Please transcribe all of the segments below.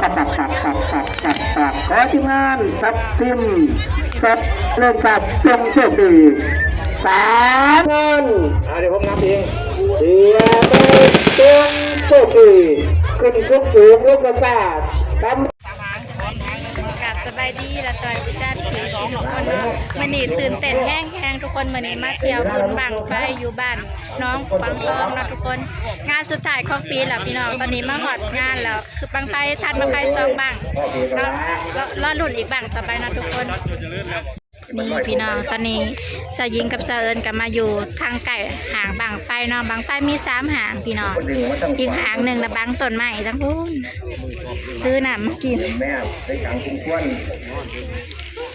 ຂໍທີມງານສັບທີມສັບເລີ່ມສັບ ຈົ່ງໂຊກດີ ສາມ ເງິນ ອ່າ ດຽວຜົມນັບເອງ ເສຍໂຕ້ ຈົ່ງໂຊກດີ ຂຶ້ນສູງໆ ລົງກະຊາກ ກາບສະບາຍດີ ແລະ ສະຫວັດດີຈ້າ ພີ່ໆ ທຸກຄົນເນາະ. ມື້ນີ້ຕື່ນເຕັ້ນແຮງໆ ທຸກຄົນ ມື້ນີ້ມາທ່ຽວບຸນບັ້ງໄຟຢູ່ບ້ານໜອງກວາງທອງເນາະທຸກຄົນ. ງານສຸດທ້າຍຂອງປີແລ້ວພີ່ນ້ອງ ຕອນນີ້ມາຮອດງານແລ້ວ ຄືບັ້ງໄຟ ທາດບັ້ງໄຟສອງບັ້ງເນາະ. ລໍ ລໍລຸ້ນອີກບັ້ງຕໍ່ໄປເນາະທຸກຄົນ. ນີ້ພີ່ນ້ອງ ຕອນນີ້ສາວຍິງກັບສາວເອິນກໍມາຢູ່ທາງໃກ້ຫາງບັ້ງໄຟເນາະ. ບັ້ງໄຟມີສາມຫາງພີ່ນ້ອງ ອີກຫາງໜຶ່ງນະບັງຕົ້ນໄມ້ທາງພຸ້ນ ຖືນ້ຳມາກິນ.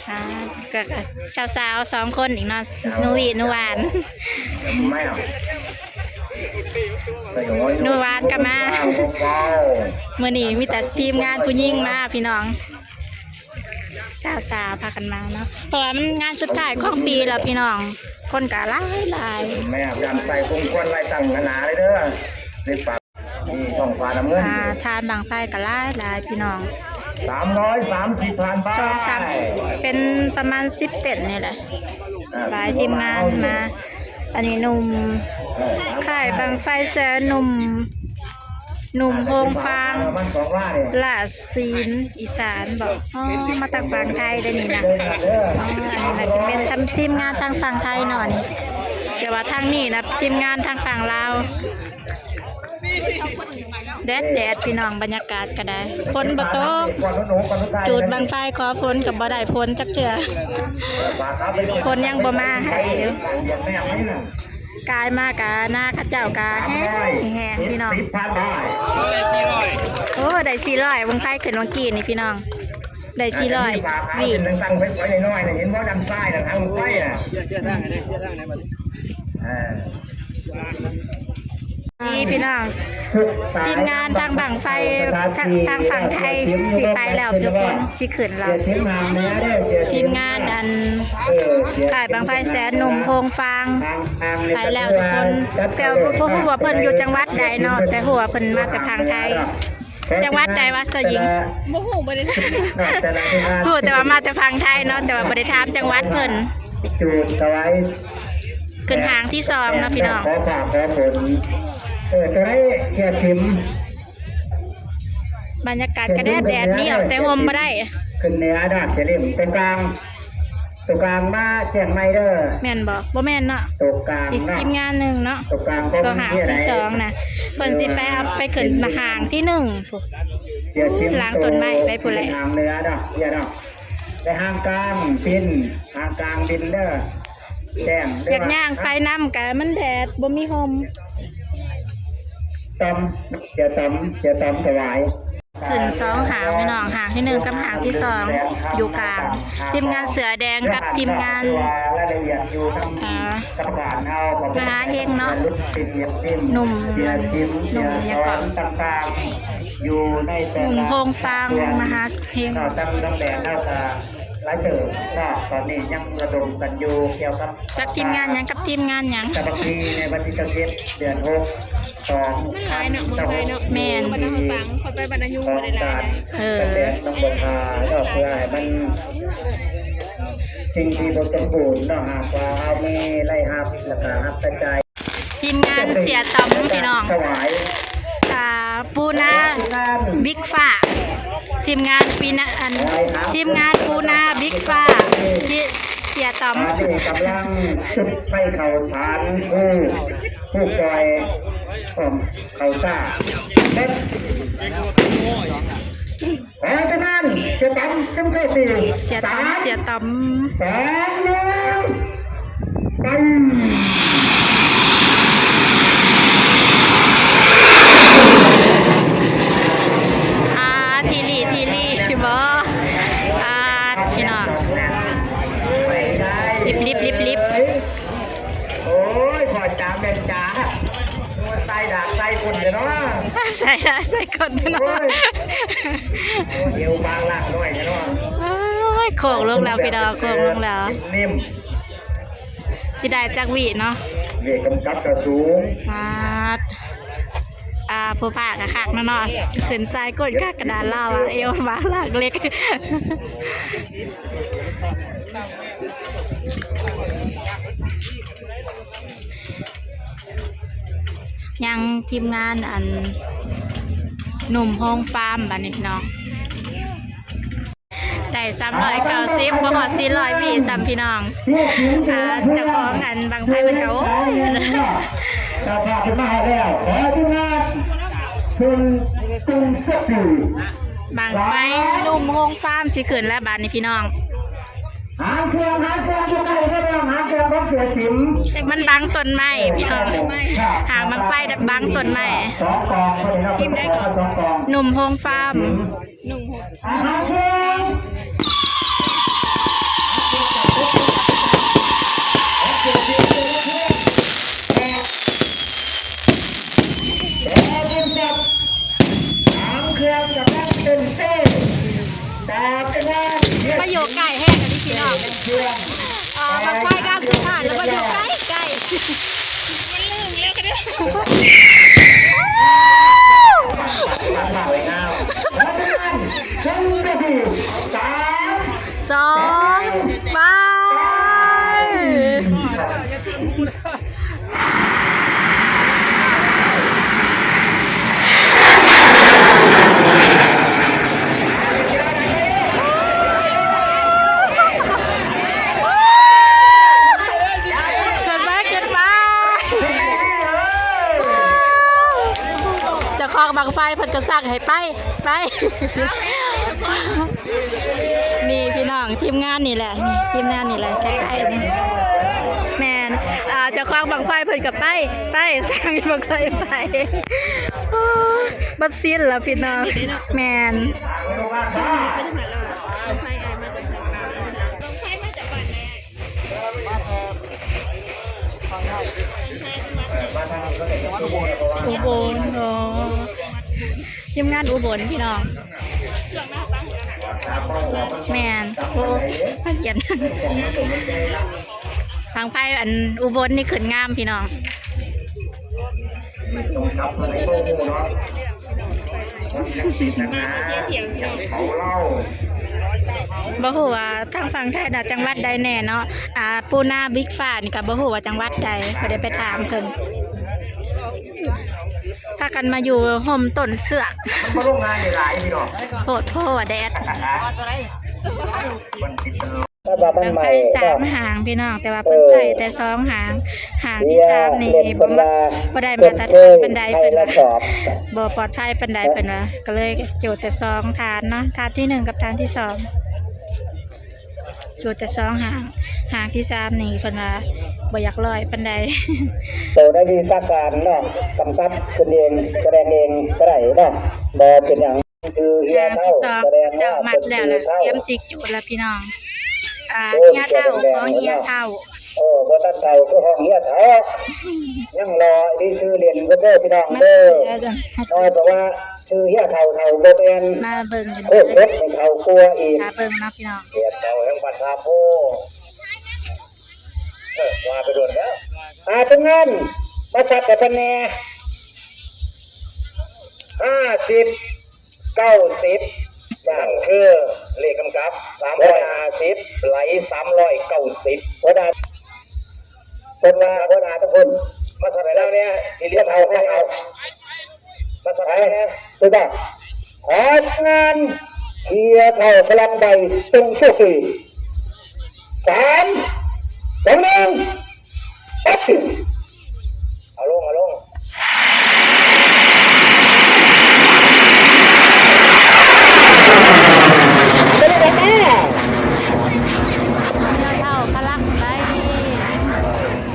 ອ່າ ກໍ ກໍສາວໆສອງຄົນອີກເນາະ ໜູຫວີ ໜູຫວານ ໜູຫວານກໍມາ. ມື້ນີ້ມີແຕ່ທີມງານຜູ້ຍິງມາພີ່ນ້ອງ. ສາວໆພາກັນມາເນາະ ເພາະວ່າມັນງານສຸດທ້າຍຂອງປີແລ້ວພີ່ນ້ອງ ຄົນກໍຫຼາຍໆ. ແມ່ນ ການໃສ່ຄົງຄວັນໄລ່ຕັ້ງໜາໆເລີຍເດີ ໃນປ່າ ນີ້ທ້ອງຟ້ານ້ຳເງິນ ອ່າ ທາດບັ້ງໄຟກໍຫຼາຍໆພີ່ນ້ອງ ສາມຮ້ອຍສາມສິບພັນບາດ ສອງສາມ ເປັນປະມານສິບເຕັນນີ້ແຫຼະ ອ່າ ຫຼາຍທີມງານມາ. ອັນນີ້ໜຸ່ມ ເອີ ຄ້າຍບັ້ງໄຟແສນ ໜຸ່ມ ໜຸ່ມໂຮງຟາງ ລາດສີນອີສານບໍ? ອໍ ມາທາງຝັ່ງໄທເດ້ນີ້ນະ. ອໍ ອັນນີ້ນາຊິແມ່ນທາງທີມງານທາງຝັ່ງໄທເນາະນີ້ ແຕ່ວ່າທາງນີ້ນະທີມງານທາງຝັ່ງລາວ. ແດດໆ ພີ່ນ້ອງ ບັນຍາກາດກໍໄດ້ ຝົນບໍ່ຕົກ ຈູດບັ້ງໄຟຂໍຝົນກໍບໍ່ໄດ້ຝົນຈັກເທື່ອ ຝົນຍັງບໍ່ມາໃຫ້ຢູ່. ກາຍມາກະນາເຂົາເຈົ້າກະແຫ້ງໆ ພີ່ນ້ອງ. ໂອ້ ໄດ້ສີ່ຮ້ອຍ ບັ້ງໄຟຂຶ້ນວັງກີ້ນີ້ພີ່ນ້ອງ ໄດ້ສີ່ຮ້ອຍ ວິ. ຕັ້ງໄຟນ້ອຍໆ ເຫັນບໍ່ ດ້ານຊ້າຍນະ ທາງໄຟນະ. ນີ້ພີ່ນ້ອງ ທີມງານທາງບັ້ງໄຟ ທາງ ທາງຝັ່ງໄທຊິໄປແລ້ວທຸກຄົນ ຊິຂຶ້ນແລ້ວ. ທີມງານອັນ ຄ້າຍບັ້ງໄຟແສນ ໜຸ່ມໂຮງຟາງ ໄປແລ້ວທຸກຄົນ ແຕ່ບໍ່ຮູ້ວ່າເພິ່ນຢູ່ຈັງຫວັດໃດເນາະ ແຕ່ຮູ້ວ່າເພິ່ນມາແຕ່ຝັ່ງໄທ. ຈັງຫວັດໃດຫວາ ສາວຍິງ? ບໍ່ຮູ້ ບໍ່ໄດ້ຖາມ ຮູ້ແຕ່ວ່າມາແຕ່ຝັ່ງໄທເນາະ ແຕ່ວ່າບໍ່ໄດ້ຖາມຈັງຫວັດເພິ່ນ. ຂຶ້ນຫາງທີສອງເນາະພີ່ນ້ອງ. ຂໍພາກຂໍຝົນ ເອີ ຕົວໃດເສຍຖິ້ມ? ບັນຍາກາດກະແດດໆ ນີ້ອອກແຕ່ຮົ່ມບໍ່ໄດ້. ຂຶ້ນເໜືອດາດຈະເຫຼັ້ມຕົງກາງ ຕົວກາງມາແຈ້ງໃໝ່ເດີ. ແມ່ນບໍ່? ບໍ່ແມ່ນເນາະ. ຕົວກາງ ອີກທີມງານໜຶ່ງເນາະ. ຕົວກາງກໍຫາງທີສອງນະ ເພິ່ນຊິໄປເອົາໄປຂຶ້ນຫາງທີໜຶ່ງພຸ້ນ. ຫຼັງຕົ້ນໄມ້ໄປພຸ້ນແຫຼະ. ຫາງເໜືອເນາະ ເໜືອເນາະ. ແລະຫາງກາງບິນ ຫາງກາງບິນເດີ. ແຈ້ງເດີ. ຢາກຍ່າງໄປນຳກະມັນແດດ ບໍ່ມີຮົ່ມ. ຕຳ ເສຍຕຳ ເສຍຕຳຖວາຍ. ຂຶ້ນສອງຫາງພີ່ນ້ອງ ຫາງທີໜຶ່ງກັບຫາງທີສອງຢູ່ກາງ. ທີມງານເສືອແດງກັບທີມງານ ອ່າ ມະຫາເຮັງເນາະ. ໜຸ່ມ ໜຸ່ມຫຍັງເກາະ ໜຸ່ມໂຮງຟາງມະຫາເຮັງ. ຫຼາຍເຕີບເນາະ ຕອນນີ້ຍັງລະດົມກັນຢູ່ກ່ຽວກັບ ຈັກທີມງານຫຍັງກັບທີມງານຫຍັງ ສາມັກຄີໃນວັນທີຊາວເຈັດ ເດືອນຫົກ ສອງ ມັນຫຼາຍເນາະ ເມືອງໄທເນາະ. ແມ່ນ ບັນນາຫອຍປັງ ຂ້ອຍໄປບັນນາຍູງບໍ່ໄດ້ຫຼາຍໃດ. ເອີ ສະແດງນ້ອງບົວພາເນາະ ເພື່ອໃຫ້ມັນ ສິ່ງທີ່ບໍ່ສົມບູນເນາະ ຫາກວ່າເຮົາມີລາຍຮັບ ແລ້ວກະຮັບກະຈ່າຍ. ທີມງານເສຍຕອມພີ່ນ້ອງ ອ່າ ປູນາບິກຟ້າ ທີມງານປີນາ ອັນ ທີມງານປູນາບິກຟ້າ ທີ່ເສຍຕອມ. ອັນນີ້ກຳລັງຈຸດໄຟເຂົ້າສານ ຜູ້ ຜູ້ປ່ອຍ ເຂົ້າຊ້າ ເຮັດ ຂໍຈະນຳ ເສຍຕອມ ເສຍຕອມ ສາມ ເສຍຕອມ ສອງ ໜຶ່ງ ໄປ. ອ່າ ທີລີ້ ທີລີ້ ບໍ່ ອ່າ ພີ່ນ້ອງ ລິບ ລິບ ລິບ ລິບ. ໂອ້ຍ ພໍ່ຈາແມ່ຈາ ໃສ່ດາກໃສ່ກົ້ນເດີເນາະ ໃສ່ດາກໃສ່ກົ້ນເດີເນາະ. ໂອ້ຍ ໂອ້ຍ ເອວບາງລ່າງນ້ອຍເດີເນາະ. ໂອ້ຍ ໂຄ້ງລົງແລ້ວພີ່ນ້ອງ ໂຄ້ງລົງແລ້ວ ເນັ້ມ ຊິໄດ້ຈັກວິເນາະ ເວກກຳກັບກໍສູງ ປາດ ອ່າ ຜູ້ພາກະຄັກເນາະ ຂຶ້ນສາຍກົ້ນຄັກກະດານລາວ ອາ ເອວບາງລາກເຫຼັກ. ຍັງທີມງານອັນໜຸ່ມໂຮງຟາມບາດນີ້ພີ່ນ້ອງ. ໄດ້ສາມຮ້ອຍເກົ້າສິບ ບໍ່ຮອດສີ່ຮ້ອຍວິຊ້ຳພີ່ນ້ອງ. ອ່າ ເຈົ້າຂອງອັນບັ້ງໄຟເພິ່ນກະ ໂອ້ຍ ເຈົ້າພາບຂຶ້ນມາໃຫ້ແລ້ວ ຂໍທີມງານເພິ່ນຕຸງສະຕີ ບັ້ງໄຟໜຸ່ມໂຮງຟາມຊິຂຶ້ນແລ້ວບາດນີ້ພີ່ນ້ອງ. ຫາງເຄື່ອງ ຫາງເຄື່ອງຢູ່ໃກ້ເດີພີ່ນ້ອງ ຫາງເຄື່ອງຂອງເສືອສິມ ມັນບັງຕົ້ນໄມ້ພີ່ນ້ອງ ຫາງບັ້ງໄຟບັງຕົ້ນໄມ້. ສອງກອງ ໜຸ່ມໂຮງຟາມ. ໜຶ່ງຫົກ ມາຢູ່ໃກ້ແຮງອັນນີ້ພີ່ນ້ອງ. ເອີ ບັ້ງໄຟກ້າວສຸດທ້າຍແລ້ວມາຢູ່ໃກ້ໆ. ມັນລຶ້ງແລ້ວກະເດີ ສອງ ໄປ. ຂຶ້ນໄປ ຂຶ້ນໄປ ເຈົ້າຂອງບັ້ງໄຟເພິ່ນກະສັ່ງໃຫ້ໄປ ໄປ. ນີ້ພີ່ນ້ອງ ທີມງານນີ້ແຫຼະ ທີມງານນີ້ແຫຼະ ໃກ້ໆນີ້ ແມ່ນ ອ່າ ເຈົ້າຂອງບັ້ງໄຟເພິ່ນກະໄປ ໄປ ສັ່ງບັ້ງໄຟໄປ. ໂອ້ຍ ບັດສິ້ນລະພີ່ນ້ອງ ແມ່ນ. ອຸບົນ ໂອ້ ທີມງານອຸບົນພີ່ນ້ອງ ແມ່ນ. ໂອ້ ພາກຽນ ບັ້ງໄຟອັນອຸບົນນີ້ຂຶ້ນງາມພີ່ນ້ອງ. ບໍ່ຮູ້ວ່າທາງຝັ່ງໄທນະ ຈັງຫວັດໃດແນ່ເນາະ. ອ່າ ປູນາບິກຟ້ານີ້ກະບໍ່ຮູ້ວ່າຈັງຫວັດໃດ ບໍ່ໄດ້ໄປຖາມເພິ່ນ. ພາກັນມາຢູ່ຮົ່ມຕົ້ນເຊືອກ ໂພດໂພວ່າແດດ. ບັ້ງໄຟສາມຫາງພີ່ນ້ອງ ແຕ່ວ່າເພິ່ນໃຊ້ແຕ່ສອງຫາງ ຫາງທີສາມນີ້ບໍ່ ບໍ່ໄດ້ມາດຕະຖານປານໃດເພິ່ນວ່າ ບໍ່ປອດໄພປານໃດເພິ່ນວ່າ ກະເລີຍຈູດແຕ່ສອງຖານເນາະ ຖານທີໜຶ່ງກັບຖານທີສອງ ຈູດແຕ່ສອງຫາງ ຫາງທີສາມນີ້ເພິ່ນວ່າບໍ່ຢາກລອຍປານໃດ. ໂຕໄດ້ວິຊາການເນາະ ກຳກັບຂຶ້ນເອງ ສະແດງເອງກະໄດ້ເນາະ ບໍ່ເປັນຫຍັງ. ຫາງທີສອງເຈົ້າມັດແລ້ວລະ ຕຽມຊິຈູດລະພີ່ນ້ອງ. ອ່າ ເຮຍເຖົ້າ ຂອງເຮຍເຖົ້າ ເອີ ບໍ່ທັນເຖົ້າຄືຂອງເຮຍເຖົ້າ ຍັງລໍອີ່ຊື່ ເຫຼັ້ນເບິ່ງເດີພີ່ນ້ອງເດີ. ນ້ອຍເພາະວ່າຊື່ເຮຍເຖົ້າ ເຖົ້າບໍ່ແມ່ນ ມາເບິ່ງກັນເດີ ໂຄດເຫັດໃຫ້ເຖົ້າກວ່າອີກ ຖ້າເບິ່ງເນາະພີ່ນ້ອງ. ເຮຍເຖົ້າແຫ່ງບ້ານທ່າໂພ ເອີ ວ່າໄປໂດນແລ້ວ. ອ່າ ທີມງານມາຈັບໃຫ້ເພິ່ນແດ່. ຫ້າສິບ ເກົ້າສິບ ຈາກຄືເລກກຳກັບ ສາມຮ້ອຍຫ້າສິບ ໄຫຼ ສາມຮ້ອຍເກົ້າສິບ. ຫົວໜ້າ ເພິ່ນວ່າຫົວໜ້າທຸກຄົນມາເທົ່າໃດແລ້ວເນຍ ທີ່ເຫຼືອເທົ່າໃຫ້ເອົາ ມາເທົ່າໃດແນະ ຖືກບໍ່? ຂໍງານເຮຍເຖົ້າພະລັງໃບ ຕົງໂຊເຄ ສາມ ສອງ ໜຶ່ງ ແອັກຊັນ. ເອົາລົງ ເອົາລົງ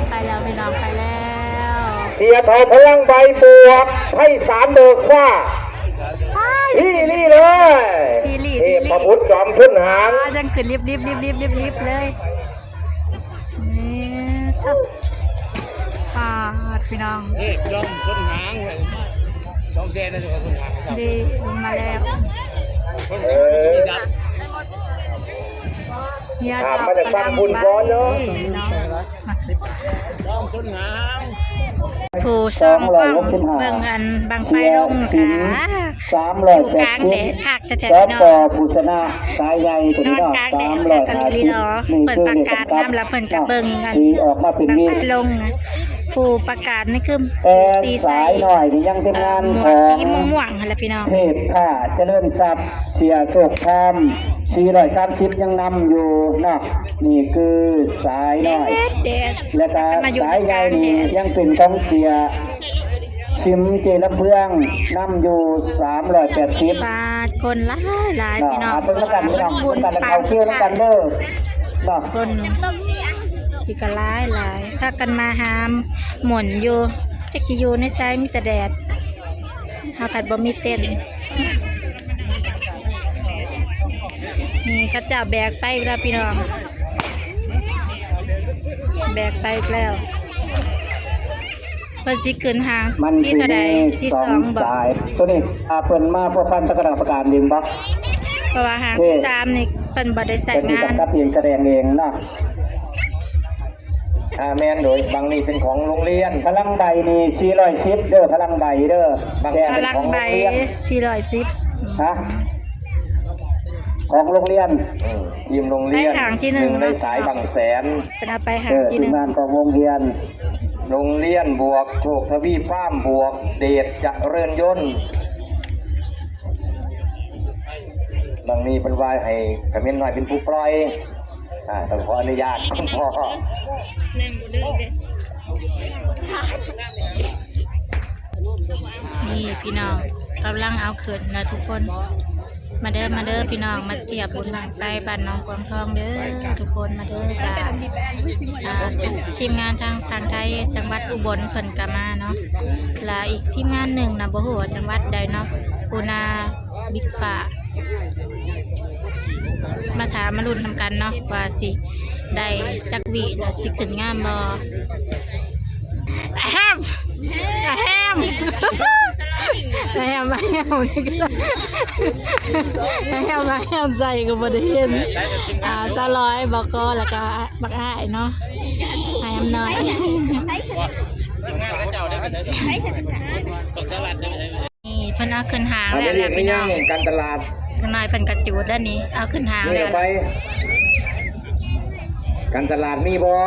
ໄປແລ້ວ ໄປແລ້ວ ເສຍເຖົ້າພະລັງໃບບວກ ໃຫ້ສາມເບີຄວ້າ ອີ່ຫຼີເລີຍ ເທບພະບຸດຈອມຊົນຫາງ ຍັງຂຶ້ນລິບໆໆໆໆເລີຍ. ນີ້ເຈົ້າ ປາດ ພີ່ນ້ອງ ເອີ ຈອມຊົນຫາງ ສອງແສນນະ ຊົນຫາງ ເດ້ ລົງມາແລ້ວ ເອີ ເຮຍເຖົ້າ ມາຈາກຝັ່ງພຸ້ນກ່ອນເນາະ ເນາະ ຈອມຊົນຫາງ. ຜູ້ສ່ອງກ້ອງເບິ່ງອັນບັ້ງໄຟລົງກະຢູ່ກາງແດດຄັກແທ້ໆ ພີ່ນ້ອງ. ຜູ້ຊນະສາຍໃຫຍ່ຕົວນີ້ເນາະ ນອນກາງແດດຄັກອີ່ຫຼີເນາະ. ເພິ່ນປະກາດນຳ ແລ້ວເພິ່ນກະເບິ່ງອັນບັ້ງໄຟລົງ. ຜູ້ປະກາດນີ້ຄື ແຕ່ສາຍນ້ອຍນີ້ຍັງທີມງານຂອງ ເອີ ໝວກສີມ່ວງໆຫັ້ນລະພີ່ນ້ອງ ເທບຂ້າຈະເລີນຊັບ ເສຍໂຊກຄາມ ສີ່ຮ້ອຍສາມສິບຍັງນຳຢູ່ເນາະ. ນີ້ຄືສາຍນ້ອຍ ແລະກະສາຍໃຫຍ່ນີ້ຍັງເປັນຂອງເສຍຊິມເຈລຳເພື່ອງ ນຳຢູ່ສາມຮ້ອຍແປດສິບ. ປາດ ຄົນຫຼາຍໆ ພີ່ນ້ອງ ເບິ່ງນຳກັນພີ່ນ້ອງ ເບິ່ງນຳກັນ ເຂົ້າຄິວນຳກັນເດີເນາະ. ຄົນທີ່ກະຫຼາຍໆ ພາກັນມາຫາໝົນຢູ່ ຈັກຊິຢູ່ໃນໃສ ມີແຕ່ແດດ. ເຮົາພັດບໍ່ມີເຕັນ. ນີ້ເຂົາເຈົ້າແບກໄປອີກແລ້ວພີ່ນ້ອງ ແບກໄປອີກແລ້ວ. ເພິ່ນຊິຂຶ້ນຫ້າງທີເທົ່າໃດ ທີສອງບໍ່? ຕົວນີ້ ອາ ເພິ່ນມາພົວພັນກັບຄະນະກຳມະການເອງບໍ່? ເພາະວ່າຫ້າງທີສາມນີ້ເພິ່ນບໍ່ໄດ້ໃຊ້ງານ ເພິ່ນຊິກຳກັບເອງ ສະແດງເອງເນາະ. ອ່າ ແມ່ນໂດຍ ບັ້ງນີ້ເປັນຂອງໂຮງຮຽນ ພະລັງໃບນີ້ສີ່ຮ້ອຍສິບເດີ ພະລັງໃບເດີ ບັ້ງນີ້ເປັນຂອງໂຮງຮຽນ ພະລັງໃບສີ່ຮ້ອຍສິບ ຮະ ຂອງໂຮງຮຽນ ເອີ ທີມໂຮງຮຽນ ໄປຫ້າງທີໜຶ່ງ ໜຶ່ງໃນສາຍບັ້ງແສນ ເພິ່ນເອົາໄປຫ້າງທີໜຶ່ງ ເອີ ທີມງານຂອງໂຮງຮຽນ ໂຮງຮຽນບວກໂຊກທະວີຟາມ ບວກເດດຈະເລີນຍົນ. ບັ້ງນີ້ເພິ່ນວ່າໃຫ້ຂະເໝນນ້ອຍເປັນຜູ້ປ່ອຍ. ອ່າ ຕ້ອງຂໍອະນຸຍາດ ຕ້ອງຂໍ ນີ້ພີ່ນ້ອງ ກຳລັງເອົາຂຶ້ນນະທຸກຄົນ. ມາເດີ ມາເດີພີ່ນ້ອງ ມາທຽບບຸນບັ້ງໄຟບ້ານໜອງກວາງທອງເດີທຸກຄົນ ມາເດີ. ກະ ອ່າ ທີມງານທາງ ທາງໄທ ຈັງຫວັດອຸບົນເພິ່ນກະມາເນາະ ລະອີກທີມງານໜຶ່ງນະ ບໍ່ຮູ້ວ່າຈັງຫວັດໃດເນາະ ປູນາ ບິກຟ້າ ມາຖ້າມາລຸ້ນນຳກັນເນາະ ວ່າຊິໄດ້ຈັກວິ ແລະຊິຂຶ້ນງາມບໍ່. ອາແຮມ ອາແຮມ ອາແຮມ ອາແຮມ ອາແຮມ ອາແຮມໃສ່ກະບໍ່ໄດ້ເຫັນ. ອ່າ ສາວລອຍ ບກ ແລ້ວກະບັກອ້າຍເນາະ ອ້າຍອຳນວຍ. ນີ້ເພິ່ນເອົາຂຶ້ນຫ້າງແລ້ວ ພີ່ນ້ອງ ຈັກໜ້ອຍເພິ່ນກະຈູດແລ້ວນີ້ ເອົາຂຶ້ນຫ້າງແລ້ວ. ການຕະຫຼາດມີບໍ່?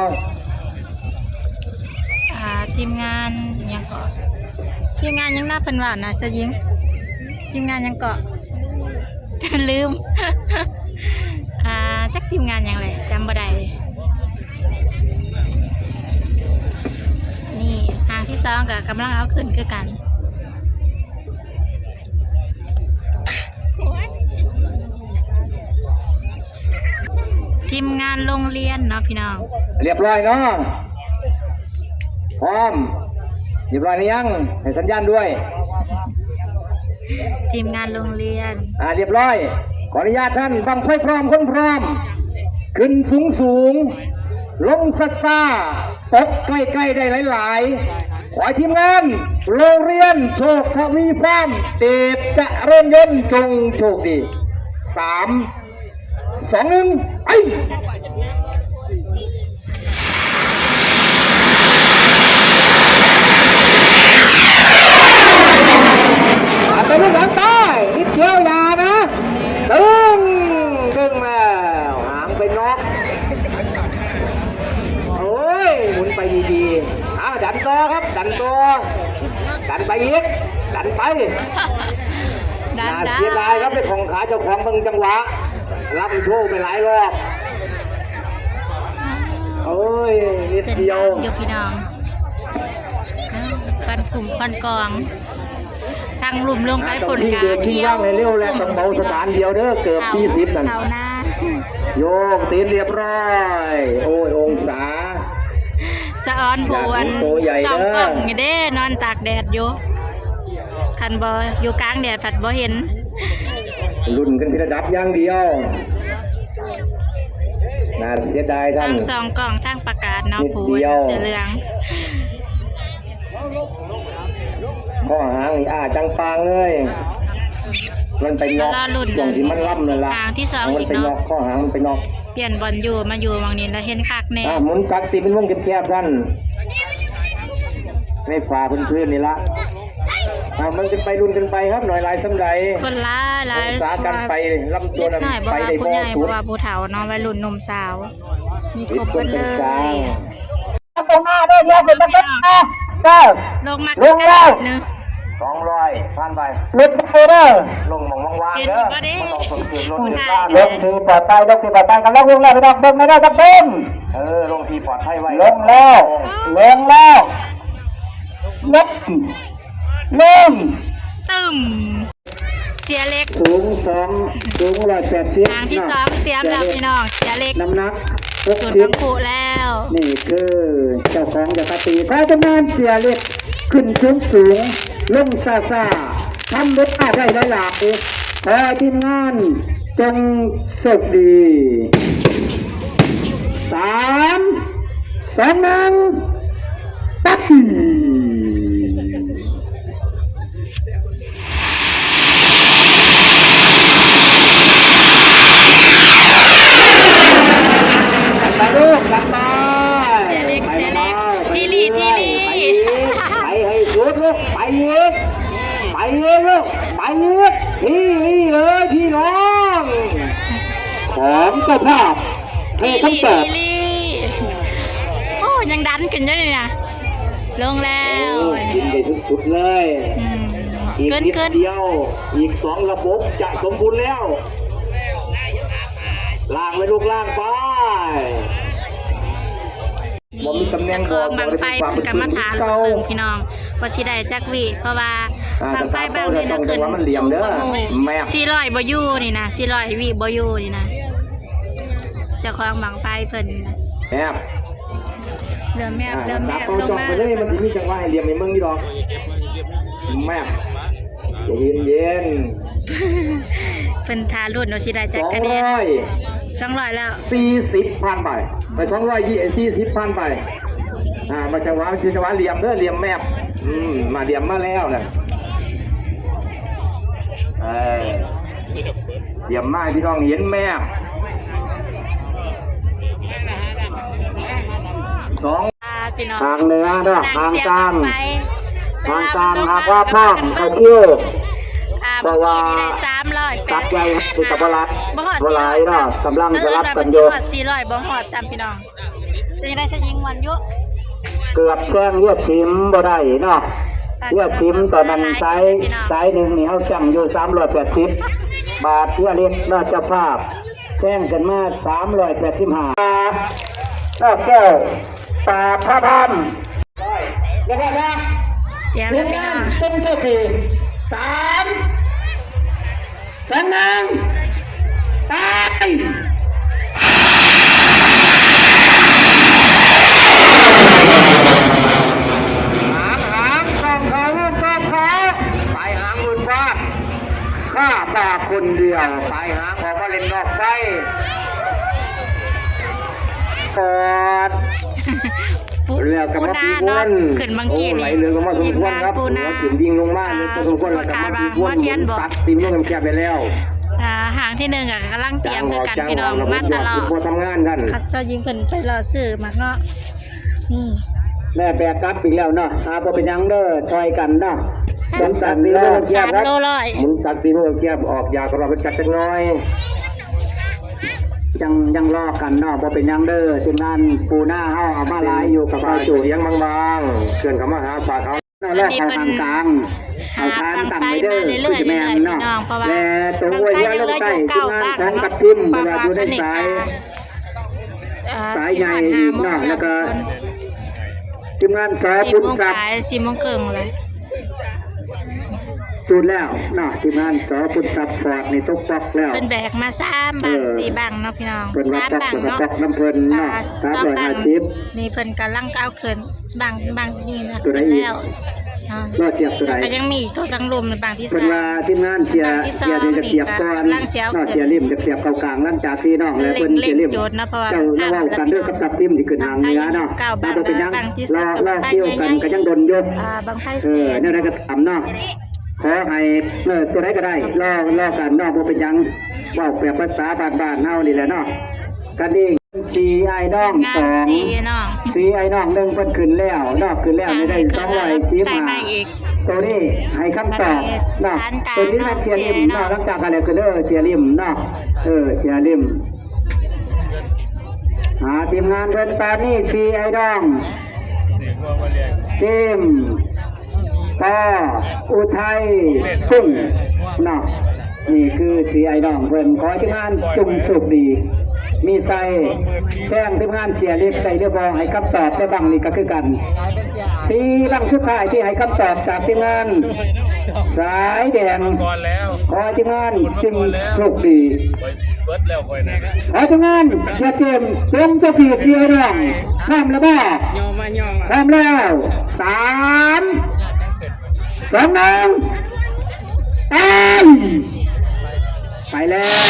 ອ່າ ທີມງານຫຍັງເກາະ ທີມງານຫຍັງນະເພິ່ນວ່ານະ ຊາຍຍິງ ທີມງານຫຍັງເກາະ ລືມ ອ່າ ຈັກທີມງານຫຍັງແຫຼະ ຈຳບໍ່ໄດ້. ນີ້ຫ້າງທີສອງກະກຳລັງເອົາຂຶ້ນຄືກັນ. ທີມງານໂຮງຮຽນເນາະພີ່ນ້ອງ ຮຽບຮ້ອຍເນາະ ພ້ອມ ຮຽບຮ້ອຍຫຼືຍັງ? ໃຫ້ສັນຍານດ້ວຍ ທີມງານໂຮງຮຽນ. ອ່າ ຮຽບຮ້ອຍ ຂໍອະນຸຍາດທ່ານ ບັ້ງໄຟພ້ອມ ຄົນພ້ອມ ຂຶ້ນສູງໆ ລົງຊ້າໆ ຕົກໃກ້ໆ ໄດ້ຫຼາຍໆ. ຂໍໃຫ້ທີມງານໂຮງຮຽນໂຊກທະວີຟາມ ເດດຈະເລີນຍົນ ຈົ່ງໂຊກດີ. ສາມ ສອງ ໜຶ່ງ ໄປ! ອັດຕະລຸດຫຼັງໃຕ້ ນິດດຽວຢ່ານະ ດຶງ ດຶງແລ້ວ ຫາງໄປນອກ. ໂອ້ຍ ໝູນໄປດີໆ ເອົາ ດັນຕໍ່ຄັບ ດັນຕໍ່ ດັນໄປອີກ ດັນໄປ. ໜ້າເສຍດາຍຄັບ ໄປຂອງຂາເຈົ້າຂອງເບິ່ງຈັງຫວະ ລຳໂຊໄປຫຼາຍຮອບ. ໂອ້ຍ ນິດດຽວ ຢູ່ພີ່ນ້ອງ ຄວັນກຸ່ມຄວັນກອງ ທາງລຸ່ມລົງໄປພຸ້ນກະຂຽວ ເບຣກຄິງວາງໃຫ້ເລັວແລ້ວ ຕ້ອງເບົາສະຖານດຽວເດີ ເກີບສີ່ສິບນັ້ນ ໂຍກຕີນຮຽບຮ້ອຍ. ໂອ້ຍ ອົງສາ ສະອອນຜູ້ອັນສ່ອງກ້ອງນີ້ເດ້ ນອນຕາກແດດຢູ່ ຄັນບໍ່ຢູ່ກາງແດດພັດບໍ່ເຫັນ. ລຸ້ນກັນທີ່ລະດັບຢ່າງດຽວ ໜ້າເສຍດາຍ ທາງສອງກ້ອງ ທາງປະກາດເນາະ ຜູ້ເສື້ອເຫຼືອງ ຂໍ້ຫາງນີ້ອ້າຈັ່ງປາງເລີຍ ມັນໄປນອກ ຊ່ວງທີ່ມັນລຳນັ້ນລະ ຫາງທີສອງອີກເນາະ ຂໍ້ຫາງມັນໄປນອກ. ປ່ຽນບ່ອນຢູ່ ມາຢູ່ໝ່ອງນີ້ລະເຫັນຄັກແນ່ ອ່າ ໝູນຕັດຕີເປັນວົງແຄບໆຊັ້ນ. ໃນຝາພື້ນໆນີ້ລະ ເອົາມັນຂຶ້ນໄປ ລຸ້ນຂຶ້ນໄປຄັບ ໜ້ອຍຫຼາຍສ່ຳໃດ ຄົນຫຼາຍຫຼາຍ ອົງສາການໄປ ລຳຕົວນັ້ນໄປໄດ້ບໍ່ສູງ ເພາະວ່າຜູ້ໃຫຍ່ ເພາະວ່າຜູ້ເຖົ້າເນາະ ວັຍລຸ້ນໜຸ່ມສາວ ມີຄົບເບິດເລີຍ. ລົງມາເດີ ດຽວເພິ່ນມາເກັບມາ ເດີ ລົງມາ ລົງແລ້ວ ສອງຮ້ອຍ ຜ່ານໄປ ລົງໄປເດີ ລົງໝ່ອງວ່າງໆເດີ ບໍ່ຕ້ອງສົນໃຈລົງ ລົງທີ່ປອດໄພ ລົງທີ່ປອດໄພ ກຳລັງລົງແລ້ວ ພີ່ນ້ອງ ເບິ່ງແນ່ເດີ ຈັກເປັນ ເອີ ລົງທີ່ປອດໄພໄວ້ ລົງແລ້ວ ລົງແລ້ວ ລົງ ລົງ ຕຶ້ມ ເສຍເລັກ ສູງສອງ ສູງຮ້ອຍແປດສິບ ຫາງທີສອງ ເນາະ ຕຽມແລ້ວ ເສຍເລັກ ພີ່ນ້ອງ ເສຍເລັກ ນ້ຳໜັກຫົກສິບ ສູນບັງຄຸແລ້ວ ນີ້ຄືເຈົ້າຂອງຢາກະຕີ ຂໍຈຳນວນເສຍເລັກ ຂຶ້ນສູງໆ ລົງຊ້າໆ ທຳເວລາໄດ້ຫຼາຍໆ ຂໍທີມງານຈົ່ງໂຊກດີ ສາມ ສອງ ໜຶ່ງ ໄປ ไปลูก ไป เสียเล็ก เสียเล็ก ไป ทีหลี ทีหลี ไปอีก ไปให้สุดลูก ไปอีก ไปอีกลูก ไปอีก ทีหลีเลยพี่น้อง ของเจ้าภาพ ทีหลี ทีหลี โอ้ ยังดันขึ้นอยู่นี่นะ ลงแล้ว โอ้ กินได้สุดๆเลย อืม อีกนิดเดียว อีกสองระบบจะสมบูรณ์แล้ว ล่างเลยลูก ล่างไป บ่มีตำแหน่ง เจ้าของบั้งไฟเพิ่นก็มาถ่าเบิ่งพี่น้อง ว่าสิได้จักวิ เพราะว่าบั้งไฟบั้งนี้นะขึ้นสูงกว่าหมู่ สี่ร้อยบ่อยู่นี่นะ สี่ร้อยวิบ่อยู่นี่นะ เจ้าของบั้งไฟเพิ่นนี่นะ แมบ เริ่มแมบ เริ่มแมบ ลงมา มันสิมีจังหวะให้เหลี่ยมให้เบิ่งอยู่ดอก แมบ ใจเย็นๆ เพิ่นถ่าลุ้นว่าสิได้จักคะแนน สองร้อย สองร้อยแล้ว สี่สิบ ผ่านไป ไป สองร้อยสี่สิบ ผ่านไป อ่า มาจังหวะ มันคือจังหวะเหลี่ยมเด้อ เหลี่ยมแมบ อืม มาเหลี่ยมมาแล้วนะ เออ เหลี่ยมมาให้พี่น้องเห็นแมบ สอง อ่า พี่น้อง ทางเหนือเนาะ ทางกลาง ทางกลาง หากว่าพร้อมเข้าคิว อ่า เพราะว่า เมื่อกี้นี่ได้สามร้อยแปดสิบ สักใหญ่ติดกับบ่หลาย บ่ฮอด บ่หลายเนาะ สี่ร้อย กำลังสลับกันอยู่ สะอื้นว่ามันสิฮอดสี่ร้อย บ่ฮอดซ้ำพี่น้อง เป็นจั่งใด๋ เจ้าหญิงม่วนอยู่ เกือบแซงเวียดสิมบ่ได้เนาะ เวียดสิมตอนนั้นสาย สายหนึ่งนี่เฮาจั่งอยู่สามร้อยแปดสิบ บาดเวียดเล็กเนาะ เจ้าภาพ แซงขึ้นมาสามร้อยแปดสิบห้า นอกแก้ว ป่าพระพรหม นะครับ เตรียมแล้วพี่น้อง เป็นเจ้าสี่ สาม สอง หนึ่ง ไป หาง หาง กองเขา กองเขา สายหางหมื่นฟ้า ข้าปลาคนเดียว สายหางออกมาเล่นนอกไฟ ปอด ปู แล้วก็มาปีวน ปูนาเนาะ ขึ้นบางกี้ โอ้ ไหลเหลืองก็มาสมควรครับ ทีมงานปูนา หัวถิ่มยิงลงมาเลยพอสมควร แล้วก็มาปีวน พ่อคาดว่าหัวเทียนบ่ ตัดทีมลงแคบไปแล้ว อ่า หางที่หนึ่งอะกำลังเตรียมคือกันพี่น้อง มาตลอด บ่ทำงานกัน เขาเจ้ายิงเพิ่นไปรอซื้อหมากเงาะ นี่ แม่แบกกลับอีกแล้วเนาะ อ่า บ่เป็นหยังเด้อ ช่วยกันเนาะ สมศักดิ์ สามโลร้อย หมุนศักดิ์ เกียบออก อยากรอไปจักจักหน่อย ยัง ยังรอกันเนาะ บ่เป็นหยังเด้อ ทีมงานปูนาเฮาเอามาหลายอยู่ กับ ปลา เจ้า เลี้ยงบางๆ เคลื่อนเข้ามาหาปลาเขา เนาะ รอเข้าทางกลาง เอาทานตั้งไว้เด้อ คือจะแม่นเนาะ และตัวอวยเรือลงใต้ ทีมงานของกับทิม เพราะว่าอยู่ในสาย อ่า สายใหญ่อีกเนาะ แล้วก็ ทีมงานสอ สี่โมง ปุณทรัพย์ ปลาย สี่โมงครึ่งเลย จุดแล้วเนาะ ทีมงานสอ ปุณทรัพย์ ฟอร์ดนี่ตกป๊อกแล้ว เพิ่นแบกมาสามบั้ง เออ สี่บั้งเนาะพี่น้อง เพิ่นว่าป๊อก สามบั้ง แล้วก็ เนาะ ป๊อกน้ำเพิ่นเนาะ อ่า สามร้อยห้าสิบ สองบั้งนี่เพิ่นกำลังเอาขึ้น บั้ง บั้งนี่นะ ตัวใดอีก แล้ว อ่า รอเสียบตัวใด ก็ยังมีอีกตัวตังลมในบั้งที่ เพิ่นว่า สาม ทีมงานเสีย บั้งที่สอง เสียเดี๋ยวจะเสียบก่อน นี่กำลังเสียเอา เนาะ ขึ้น เสียริ่มจะเสียบเข้ากลาง หลังจากที่น้องและเพิ่น เร่ง เสียริ่ม โจทย์นะ เพราะว่า เจ้า เราเว้ากันเด้อกับทัพทิมที่ขึ้นหางเหนือเนาะ บั้งไฟเก้าบั้ง ถ้าบ่เป็นหยัง บั้งที่สอง รอ รอคิวกันก็ยังดนอยู่ อ่า บั้งไฟ เออ แสน แนวใดก็ตามเนาะ ขอให้ เออ ตัวใดก็ได้ รอ รอกันเนาะ บ่เป็นหยัง เว้าแบบภาษาบ้านๆ เฮานี่แหละเนาะ กันเอง ສີ່ອ້າຍນ້ອງ ທີມງານ ສອງ ສີ່ອ້າຍນ້ອງ ສີ່ອ້າຍນ້ອງໜຶ່ງ ເພິ່ນຂຶ້ນແລ້ວເນາະ ຂຶ້ນແລ້ວນີ້ໄດ້ສອງຮ້ອຍສີ່ສິບຫ້າ ໃສ່ໃໝ່ອີກ ໂຕນີ້ໃຫ້ຄຳຕອບເນາະ ເປັນທີມງານເສຽລິມເນາະ ຫຼັງຈາກນັ້ນແລ້ວກໍເດີ ເສຍລິມເນາະ ເອີ ເສຍລິມ ຫາທີມງານເພິ່ນ ຕອນນີ້ສີ່ອ້າຍນ້ອງ ທີມ ປ.ອຸໄທ ປຸ້ງເນາະ ນີ້ຄືສີ່ອ້າຍນ້ອງເພິ່ນ ຂໍໃຫ້ທີມງານຈົ່ງໂຊກດີ ມີໄຊ ແຊງທີມງານເສຍເລັກໄດ້ຫຼືບໍ່ ໃຫ້ຄຳຕອບໃນບັ້ງນີ້ກໍຄືກັນ ສີ່ບັ້ງສຸດທ້າຍທີ່ໃຫ້ຄຳຕອບຈາກທີມງານສາຍແດງ ຂໍໃຫ້ທີມງານຈົ່ງໂຊກດີ. ຂໍໃຫ້ທີມງານເສຍເກມ ຈົ່ງໂຊກດີ ສີ່ອ້າຍນ້ອງ ພ້ອມແລ້ວບໍ່? ພ້ອມແລ້ວ ສາມ ສອງ ໜຶ່ງ ໄປ ໄປແລ້ວ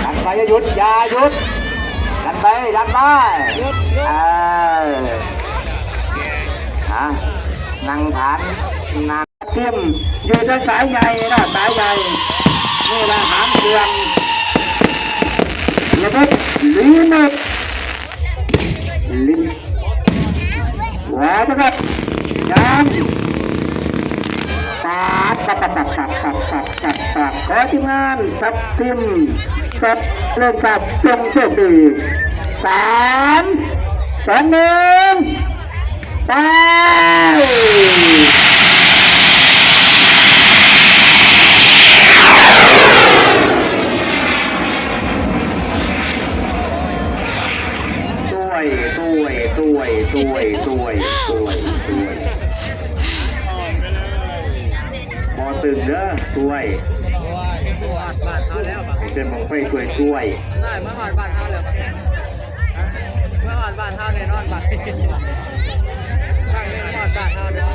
ດັນໄປ ຢ່າຢຸດ ຢ່າຢຸດ ດັນໄປ ດັນໄປ ຢຸດ ຢຸດ ເອີ ຮະ ນັ່ງຖານ ນັ່ງ ທີມຢູ່ໃນສາຍໃຫຍ່ເນາະ ສາຍໃຫຍ່ ນີ້ລະຫາງເຄື່ອງ ລະບົບລີມິດ ລີ ຂວາປະກັບ ຍາມ ປາດ ປັບ ປັບ ປັບ ປັບ ປັບ ປັບ ປັບ ຂໍທີມງານທັບທີມ ສັບ ເລີ່ມສັບ ຈົ່ງໂຊກດີ ສາມ ສອງ ໜຶ່ງ ໄປ ຕວຍ ຕວຍ ຕວຍ ບໍ່ຕຶງເດີ ຕວຍ ເປັນບັ້ງໄຟ ຕວຍ ຕວຍ ເມື່ອຮອດບ້ານເຮົາແລ້ວ ເມື່ອຮອດບ້ານເຮົາແນ່ນອນ ບັດນີ້ຮອດບ້ານເຮົາແລ້ວ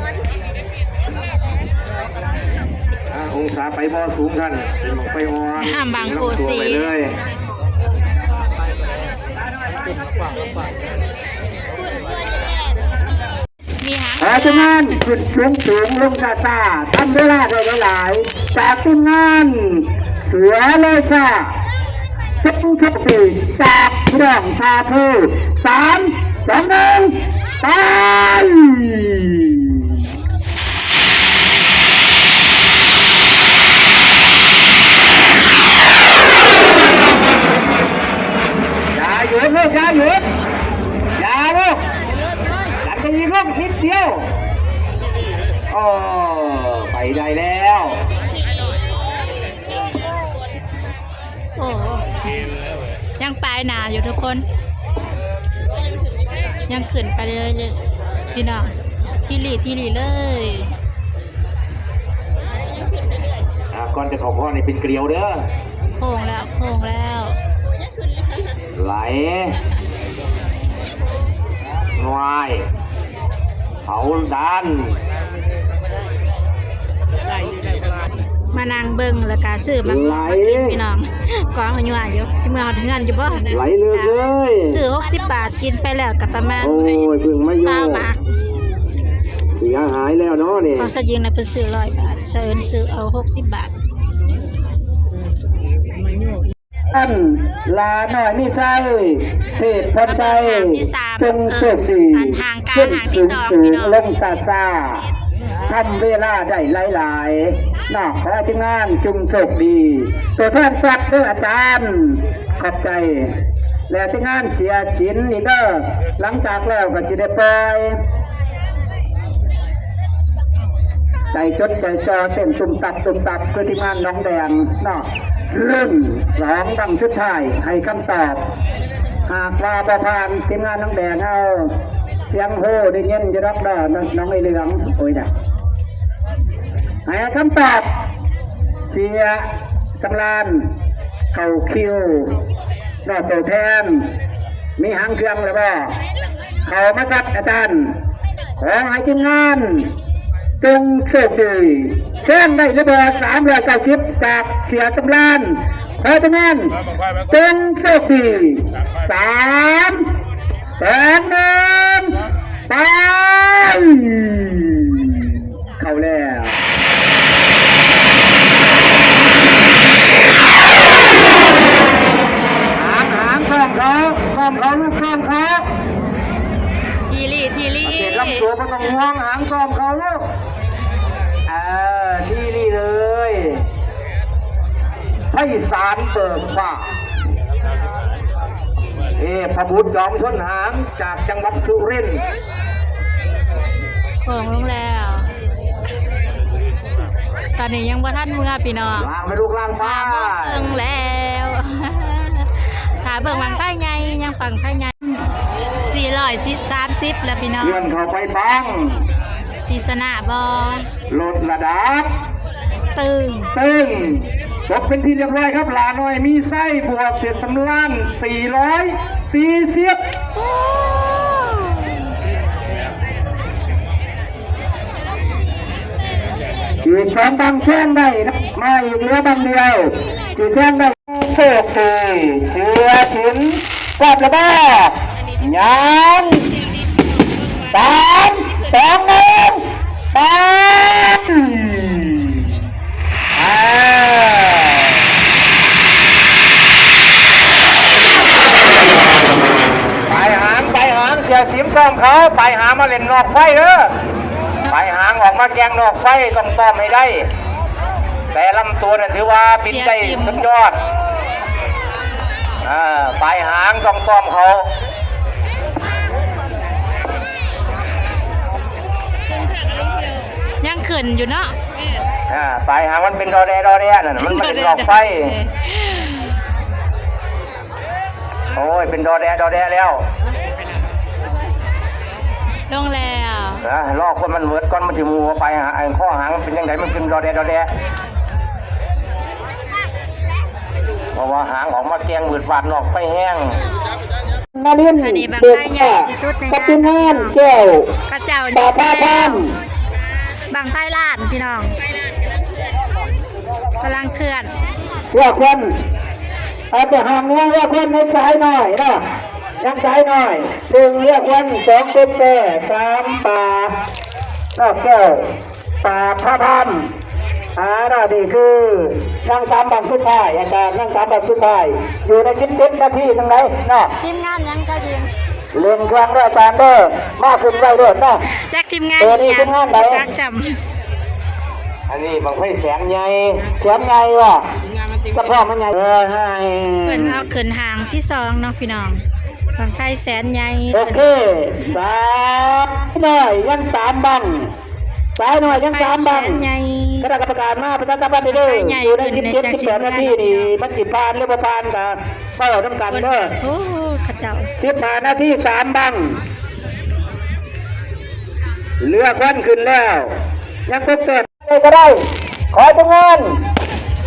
ອາ ອົງສາໄຟບໍ່ສູງ ທ່ານ ເປັນບັ້ງໄຟອ່ອນ ຫ້າມບາງໂພສີ ໄປເລີຍ ມີຫາງ ຂໍຈະງານຂຶ້ນສູງໆ ລົງຊ້າໆ ທຳເວລາໄດ້ຫຼາຍໆ ຈາກທີມງານເສືອລອຍຟ້າ ຈົ່ງໂຊກດີ ຈາກພີ່ນ້ອງທ່າໂພ ສາມ ສອງ ໜຶ່ງ ໄປ ຢ່າຢຸດລູກ ຢ່າຢຸດ ຢ່າລູກ ຫຼັງຈາກນີ້ລູກ ນິດດຽວ ໂອ້ ໄປໄດ້ແລ້ວ. ໂອ້ ຍັງປາຍໜ້າຢູ່ທຸກຄົນ ຍັງຂຶ້ນໄປເລື້ອຍໆ ພີ່ນ້ອງ ທີລີທີລີເລີຍ ອ່າ ກ່ອນຈະເຂົ້າຄອນນີ້ເປັນກລຽວເດີ ໂຄ້ງແລ້ວ ໂຄ້ງແລ້ວ ໄຫຼ ງວາຍ ເຜົາດານ ມານັ່ງເບິ່ງ ແລ້ວກະຊື້ໝາກ ໝາກກິນ ພີ່ນ້ອງ ກອງຢູ່ ຢູ່ ຊິເມືອຮອດເຮືອນຢູ່ບໍ່ຫັ້ນນະ ໄຫຼເລີຍ ຊື້ຫົກສິບບາດ ກິນໄປແລ້ວກະປະມານ ໂອ້ຍ ເພິ່ງມາໂຍ ຊາວໝາກ ເສຍຫາຍແລ້ວເນາະນີ້ ຂອງຊາວຍິງນະ ເພິ່ນຊື້ຮ້ອຍບາດ ຊາວອື່ນຊື້ເອົາຫົກສິບບາດ. ອັນ ຫຼ້ານ້ອຍມີໄຊ ເທບພອນໄຊ ຈົ່ງໂຊກດີ ຂຶ້ນສູງໆ ລົງຊ້າໆ ທຳເວລາໄດ້ຫຼາຍໆ ເນາະ ຂໍໃຫ້ທີມງານຈົ່ງໂຊກດີ ຕົວແທນສັກເດີອາຈານ ຂອບໃຈ ແລະ ທີມງານເສຍສິນອີກເດີ ຫຼັງຈາກແລ້ວກໍຊິໄດ້ປ່ອຍ ໃຈຈົດໃຈຈ່ອເຕັ້ນຕຸບຕັບຕຸບຕັບ ຄືທີມງານໜອງແດງເນາະ ລຸ້ນສອງບັ້ງສຸດທ້າຍໃຫ້ຄຳຕອບ ຫາກວ່າບໍ່ຜ່ານ ທີມງານໜອງແດງເຮົາ ສຽງໂຮໄດ້ຍິນຢູ່ດອກເດີ ໜອງ ໜອງໄອ້ເຫຼືອງ ໂອ້ຍນະ ໃຫ້ຄຳຕອບ ເສຍສຳລານ ເຂົ້າຄິວ ເນາະ ໂຕແທນ ມີຫາງເຄື່ອງແລ້ວບໍ່? ເຂົ້າມາຊັດອາຈານ ຂໍໃຫ້ທີມງານຈົ່ງໂຊກດີ ແຊງໄດ້ຫຼືບໍ່? ສາມຮ້ອຍເກົ້າສິບ ຈາກເສຍສຳລານ ຂໍໃຫ້ທີມງານຈົ່ງໂຊກດີ ສາມ ສອງ ໜຶ່ງ ໄປ ເຂົ້າແລ້ວ. ໂຕບໍ່ຕ້ອງຫ່ວງ ຫາງກ້ອມເຂົ້າລູກ ເອີ ທີ່ນີ້ເລີຍ ໄພສານເບີກຟ້າ ເທບພະບຸດຈອມຊົນຫາງ ຈາກຈັງຫວັດສຸລິນ. ໂຄ້ງລົງແລ້ວ ຕອນນີ້ຍັງບໍ່ທັນເມືອພີ່ນ້ອງ ລ້າງໄປລູກ ລ້າງໄປ ຫ້າໂມງເຄິ່ງແລ້ວ ຖ້າເບິ່ງບັ້ງໄຟໃຫຍ່ ຍັງບັ້ງໄຟໃຫຍ່ ສີ່ຮ້ອຍສາມສິບແລ້ວພີ່ນ້ອງ ເຄື່ອນເຂົ້າໄປຟັງ ຊິຊະນະບໍ່? ລົດລະດັບ ຕຶ້ງ ຕຶ້ງ ຈົບເປັນທີ່ຮຽບຮ້ອຍຄັບ ຫຼ້ານ້ອຍມີໄຊ ບວກເພັດສຳລານ ສີ່ຮ້ອຍສີ່ສິບ ອີກສອງບັ້ງແຊງໄດ້ນະ ມາອີກເຫຼືອບັ້ງດຽວ ຊິແຊງໄດ້ ໂຊກດີ ເສືອສິນ ປາບລະບາ ຍັງ ສາມ ສອງ ໜຶ່ງ ໄປ ອ່າ ປາຍຫາງ ປາຍຫາງ ເສືອສິນຕ້ອມເຂົາ ປາຍຫາງມາເຫຼັ້ນນອກໄຟເດີ້ ປາຍຫາງອອກມາແກ່ງນອກໄຟ ຕ້ອງຕ້ອມໃຫ້ໄດ້ ແຕ່ລຳຕົວນັ້ນຖືວ່າບິນໄດ້ສຸດຍອດ ອ່າ ປາຍຫາງຕ້ອງຕ້ອມເຂົາ ຍັງຂຶ້ນຢູ່ເນາະ ອ່າ ປາຍຫາງມັນເປັນດໍແດ່ ດໍແດ່ ນັ້ນ ມັນ ມັນເປັນດອກໄຟ ໂອ້ຍ ເປັນດໍແດ່ ດໍແດ່ແລ້ວ ລົງແລ້ວ ອ່າ ລໍຄົນມັນເໝິດກ່ອນ ມັນຊິໝູ່ໄປຫາ ໄອ້ຂໍ້ຫາງມັນເປັນຈັ່ງໃດ ມັນຂຶ້ນດໍແດ່ ດໍແດ່ ເພາະວ່າຫາງອອກມາແກ່ງວືດວາດນອກໄຟແຮງ ນະລິນ ອັນນີ້ບັ້ງໄຟໃຫຍ່ທີ່ສຸດໃນງານ ກັບທີມງານແກ້ວ ເຂົາເຈົ້າ ຕາພາພາມ ບັ້ງໄຟລ້ານພີ່ນ້ອງ ກຳລັງເຄື່ອນ ເຮືອຄວັນ ອາດຈະຫ່າງເຮືອຄວັນໃນສາຍນ້ອຍເນາະ ຍັງສາຍນ້ອຍ ໜຶ່ງເຮືອຄວັນ ສອງກົບແປ ສາມປານອກແກ້ວ ປາພະພາມ ອ່າ ແລ້ວນີ້ຄືນາງສາມບັ້ງສຸດທ້າຍ ອາຈານ ນາງສາມບັ້ງສຸດທ້າຍ ຢູ່ໃນສິບເຈັດນາທີຈັ່ງໃດເນາະ ທີມງານຫຍັງເຈົ້າຍິງ ເລັ່ງເຄື່ອງເດີ້ອາຈານເດີ້ ມາຂຶ້ນໄວ້ໂລດເນາະ ຈັກທີມງານອີ່ຫຍັງ ຈັກຊ່ຳ ອັນນີ້ບັ້ງໄຟແສນໃຫຍ່ ແສນໃຫຍ່ວ່າ ສະເພາະມັນໃຫຍ່ ເອີ ໃຫ້ ເພິ່ນເອົາຂຶ້ນຫາງທີສອງເນາະພີ່ນ້ອງ ບັ້ງໄຟແສນໃຫຍ່ ໂອເຄ ສາມ ນ້ອຍ ຍັງສາມບັ້ງ ສາຍນ້ອຍຍັງສາມບັ້ງ ຄະນະກຳມະການມາປະຊາສຳພັນເດີ້ ຢູ່ໃນສິບເຈັດ ສິບແປດນາທີນີ້ ມັນຊິຜ່ານຫຼືບໍ່ຜ່ານກະເວົ້ານຳກັນເດີ້ ໂອ້ ເຂົາເຈົ້າ ສິບຫ້ານາທີສາມບັ້ງ ເຫຼືອຄວັນຂຶ້ນແລ້ວ ຍັງຄົບແຕ້ມ ໃດກໍໄດ້ ຂໍໃຫ້ທີມງານ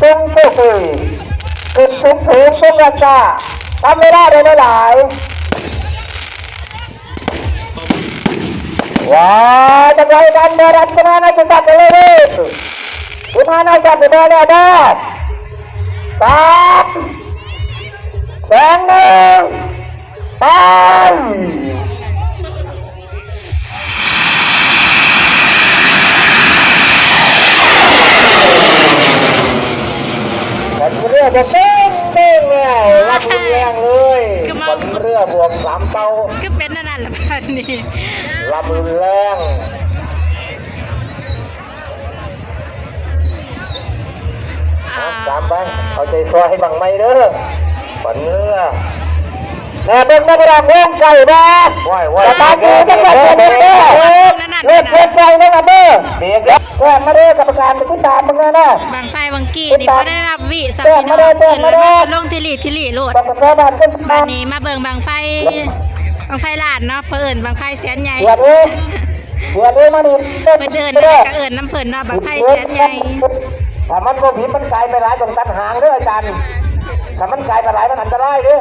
ຈົ່ງໂຊກດີ ຂຶ້ນສູງໆ ເປັນລາຊາ ທຳເວລາໄດ້ຫຼາຍໆ ວ່າຈັ່ງໃດກັນ ບໍ່ລັດຈະມານາຈະສັດເລີຍ ເດີ ຜູ້ມານາຈະສັດເລີຍ ເດີ ສາມ ສອງ ໜຶ່ງ ໄປ ກອງເຮືອບໍ່ເກັ່ງເດີ້ແລ້ວ ລຳຮຸນແຮງເລີຍ ກອງເຮືອບວກສາມເຕົາ ຄືເປັນອັນນັ້ນລະບາດນີ້ ລຳຮຸນແຮງ. ອ່າ ຕາມໄປ ເອົາໃຈຊ່ອຍໃຫ້ບັ້ງໃໝ່ເດີ້ ຂວັນເຮືອ ແນ່ ເບິ່ງໄດ້ບໍ່ດອກ ວົງໃກ້ບໍ່ ສະຕານດີຈັກໜ້ອຍ ເບິ່ງເດີ້ ເລີກເລີກໃສ່ເດີ້ ເບກເດີ້ ແຈ້ງມາເດີ້ ກຳມະການໄປຕິດຕາມເບິ່ງແນ່ນະ ບັ້ງໄຟວັງກີ້ນີ້ບໍ່ໄດ້ນັບວິສຳພີ່ນ້ອງ ແຈ້ງມາເດີ້ ແຈ້ງມາເດີ້ ຂຶ້ນແລ້ວມາລົງທີລີທີລີໂລດ ປກສ ບ້ານຂຶ້ນ ບາດນີ້ມາເບິ່ງບັ້ງໄຟ ບັ້ງໄຟລ້ານເນາະ ເພິ່ນເອີ້ນບັ້ງໄຟແສນໃຫຍ່ ເດືອດເອີຍ ເດືອດເອີຍ ມານີ້ ເພິ່ນເອີ້ນແນວໃດກໍເອີ້ນນຳເພິ່ນເນາະ ບັ້ງໄຟແສນໃຫຍ່ ຖ້າມັນບໍ່ຜິດ ມັນກາຍໄປຫຼາຍ ຕ້ອງຕັດຫາງເດີ້ອາຈານ ຖ້າມັນກາຍໄປຫຼາຍ ມັນອັນຕະລາຍເດີ້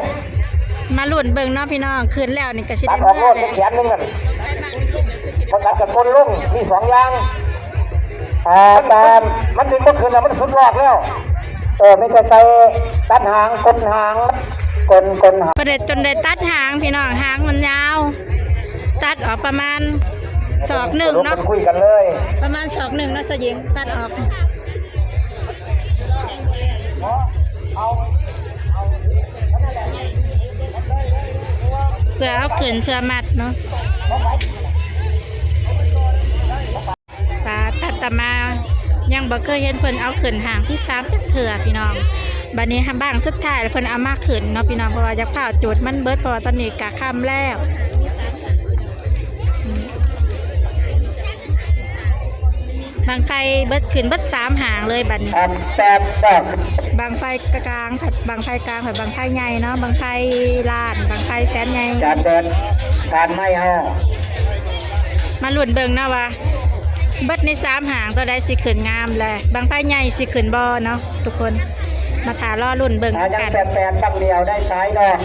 ມາລຸ້ນເບິ່ງເນາະພີ່ນ້ອງ ຂຶ້ນແລ້ວນີ້ກໍຊິໄດ້ເມືອແລ້ວ ແຂນໜຶ່ງນັ້ນ ບໍ່ຕັດກໍກົ້ນລົງ ມີສອງຢ່າງ ອ່າ ຕາມ ມັນດຶງບໍ່ຂຶ້ນແລ້ວ ມັນສຸດລອກແລ້ວ ເອີ ມີແຕ່ໃສ່ຕັດຫາງ ກົນຫາງ ກົນ ກົນຫາງ ບໍ່ໄດ້ ຈົນໄດ້ຕັດຫາງພີ່ນ້ອງ ຫາງມັນຍາວ ຕັດອອກປະມານສອກໜຶ່ງເນາະ ເພິ່ນຄຸຍກັນເລີຍ ປະມານສອກໜຶ່ງເນາະ ສະຍິງ ຕັດອອກ ເພື່ອເອົາຂຶ້ນ ເພື່ອມັດເນາະ. ອາ ອາດຕະມາຍັງບໍ່ເຄີຍເຫັນເພິ່ນເອົາຂຶ້ນຫ້າງທີສາມຈັກເທື່ອພີ່ນ້ອງ. ບັດນີ້ຫ້າງບັ້ງສຸດທ້າຍເພິ່ນເອົາມາຂຶ້ນເນາະພີ່ນ້ອງ ເພາະວ່າຢາກຟ້າວຈູດມັນເບິດ ເພາະວ່າຕອນນີ້ກະຄ່ຳແລ້ວ. ບັ້ງໄຟເບິດ ຂຶ້ນເບິດສາມຫ້າງເລີຍບັດນີ້. ອັນແປດບອກ ບັ້ງໄຟກາງ ບັ້ງໄຟກາງ ບັ້ງໄຟໃຫຍ່ເນາະ ບັ້ງໄຟລ້ານ ບັ້ງໄຟແສນໃຫຍ່. ຈານເບີດ ຜ່ານໄມ້ເຮົາ ມາລຸ້ນເບິ່ງເນາະວ່າເບິດໃນສາມຫ້າງ ໂຕໃດຊິຂຶ້ນງາມ ແລະບັ້ງໄຟໃຫຍ່ຊິຂຶ້ນບໍ່ເນາະທຸກຄົນ. ມາຖ້າລໍລຸ້ນເບິ່ງນຳກັນ. ແປດແປດ ບັ້ງດຽວໄດ້ສາຍດອກ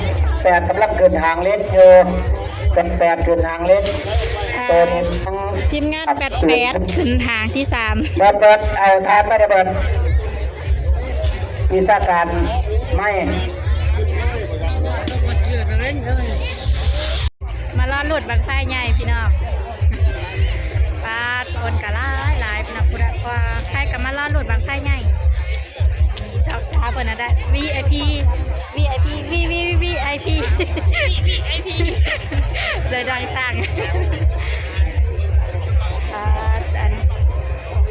ແປດກຳລັງຂຶ້ນຫ້າງເລັກຢູ່ ແປດແປດ ຂຶ້ນຫ້າງເລັກ. ອ່າ ໂຕນີ້ ທີມງານແປດແປດ ຂຶ້ນຫ້າງທີສາມ. ເບີດ ເບີດ ເອົາທານມາເດີເບີດ ວິຊາການໄມ້. ມາລໍລຸ້ນບັ້ງໄຟໃຫຍ່ພີ່ນ້ອງ. ປາດ ຄົນກະຫຼາຍໆ ພີ່ນ້ອງ ຜູ້ໃດ ໃຜກະມາລໍລຸ້ນບັ້ງໄຟໃຫຍ່. ຊອບຊາເພິ່ນນະໄດ້ ວີໄອພີ ວີໄອພີ ວີ ວີ ວີໄອພີ ວີໄອພີ ເລີຍດັງຕັງ. ອ່າ ອັນ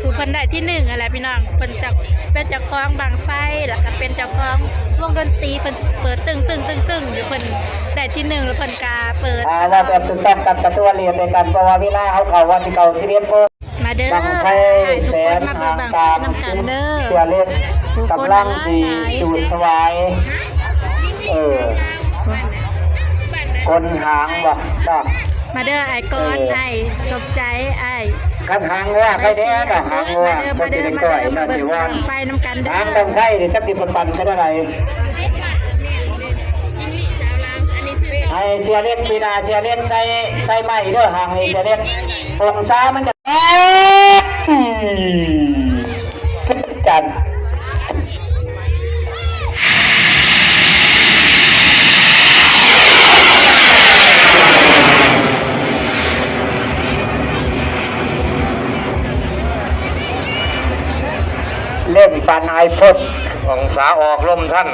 ຜູ້ເພິ່ນໄດ້ທີໜຶ່ງຫັ້ນແຫຼະພີ່ນ້ອງ ເພິ່ນຈະເປັນເຈົ້າຂອງບັ້ງໄຟ ແລ້ວກະເປັນເຈົ້າຂອງວົງດົນຕີ ເພິ່ນເປີດຕຶ້ງໆໆຢູ່ ເພິ່ນໄດ້ທີໜຶ່ງ ແລ້ວເພິ່ນກະເປີດ ອ່າ ວ່າແບບຖືກຕ້ອງກັນກະຕົວະລຽນໃນກັນ ເພາະວ່າເວລາເຮົາເຂົ້າວ່າຊິເຂົ້າສິບເອັດໂມງ. ມາເດີ ບັ້ງໄຟແສນຫາງກາງ ເສືອເລັກກຳລັງຊິຈູດຖວາຍ ເອີ ກົນຫາງວ່າເນາະ. ມາເດີ ອ້າຍກອນ ເອີ ອ້າຍສົມໃຈ ອ້າຍ ຄັນຫາງງົວໃຜແດ່ເນາະ ຫາງງົວ ມາເດີ ມາເດີ ມາເດີ ມາເບິ່ງບັ້ງໄຟນຳກັນເດີ. ຫາງບັ້ງໄຟນີ້ຈັກຊິປັນໆ ເປັນຈັ່ງໃດ ໃຫ້ເສືອເລັກ ປີໜ້າເສືອເລັກໃສ່ ໃສ່ໄມ້ເດີ ຫາງນີ້ເສືອເລັກ ອົງສາມັນຈະ ຈັນ ເລັ່ງປານອາຍພົດ ອົງສາອອກລົມທັນ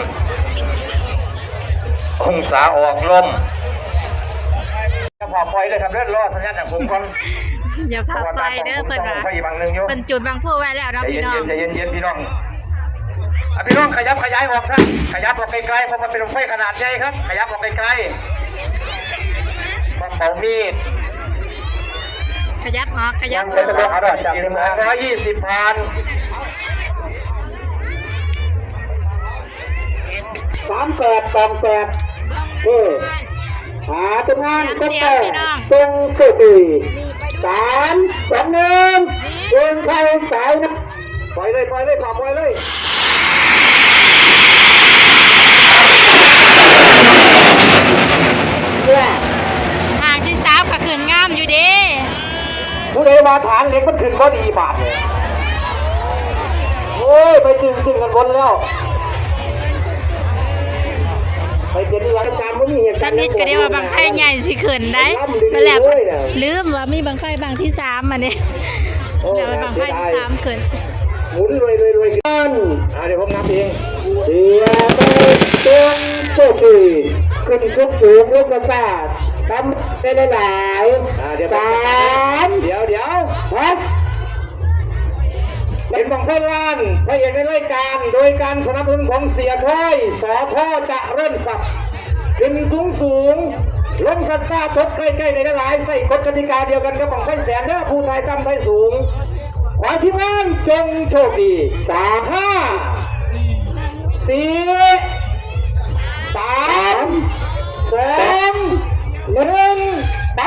ອົງສາອອກລົມ. ຢ່າຟ້າວປ່ອຍເດີຄັບເດີ ລໍສັນຍານຈາກຜົມກ່ອນ ຢ່າຟ້າວປ່ອຍເດີ ເພິ່ນວ່າ ເພິ່ນຈູດບັ້ງພູໄວ້ແລ້ວເນາະພີ່ນ້ອງ. ໃຈເຢັນໆ ພີ່ນ້ອງ ອ່ະ ພີ່ນ້ອງຂະຫຍັບຂະຫຍາຍອອກຊະ ຂະຫຍັບອອກໄກໆ ເພາະມັນເປັນບັ້ງໄຟຂະໜາດໃຫຍ່ຄັບ ຂະຫຍັບອອກໄກໆ. ບັ້ງເປົ່າມີດ ຂະຫຍັບອອກ ຂະຫຍັບອອກ ຍັງເປັນບັ້ງໄຟຂະໜາດ ຈາກໜຶ່ງຮ້ອຍ ສອງຮ້ອຍ ສາມຮ້ອຍ ສີ່ສິບ ຜ່ານ. ສາມແປດ ສອງແປດ ເອີ ຫາຕົວງານ ສາມແປດ ຕົວງໂຊດດີ ສາມ ສອງ ໜຶ່ງ ໂດນເຂົ້າສາຍນະ ປ່ອຍເລີຍ ປ່ອຍເລີຍ ຂວາປ່ອຍເລີຍ. ຫ້າງທີສາມກະຂຶ້ນງາມຢູ່ເດ້. ຜູ້ໃດວ່າຖານເຫຼັກມັນຂຶ້ນບໍ່ດີບາດນີ້ ໂອ້ຍ ໄປຕຶ້ງໆກັນບົນແລ້ວ ໄປເປັນອີ່ຫຍັງ ອາຈານບໍ່ມີເຫດການ ທຳອິດກະໄດ້ວ່າບັ້ງໄຟໃຫຍ່ຊິຂຶ້ນໄດ໋ ແລ້ວລືມວ່າມີບັ້ງໄຟບັ້ງທີສາມ ອັນນີ້ ແລ້ວບັ້ງໄຟທີສາມຂຶ້ນ ໝູນລວຍໆໆ ອ່າ ດຽວຜົມນັບເອງ ເສຍໄປເປັນໂຊດດີ ຂຶ້ນສຸດສູງລົງກະຊາກ ທຳໄດ້ຫຼາຍໆ ອ່າ ດຽວ ສາມ ດຽວ ດຽວ ຮະ ເປັນບັ້ງໄຟລ້ານ ພະເອກໃນລາຍການ ໂດຍການສະໜັບສະໜູນຂອງເສຍທອຍ ສທ ຈະເລີນຊັບ ຂຶ້ນສູງໆ ລົງຊ້າໆ ຕົກໃກ້ໆ ໄດ້ຫຼາຍໆ ໃຊ້ກົດກະຕິກາດຽວກັນກັບບັ້ງໄຟແສນເດີ ຜູ້ຖ່າຍຕ່ຳຖ່າຍສູງ. ຂໍທີມງານຈົ່ງໂຊກດີ ສາມ ຫ້າ ສີ່ ສາມ ສອງ ໜຶ່ງ ໄປ.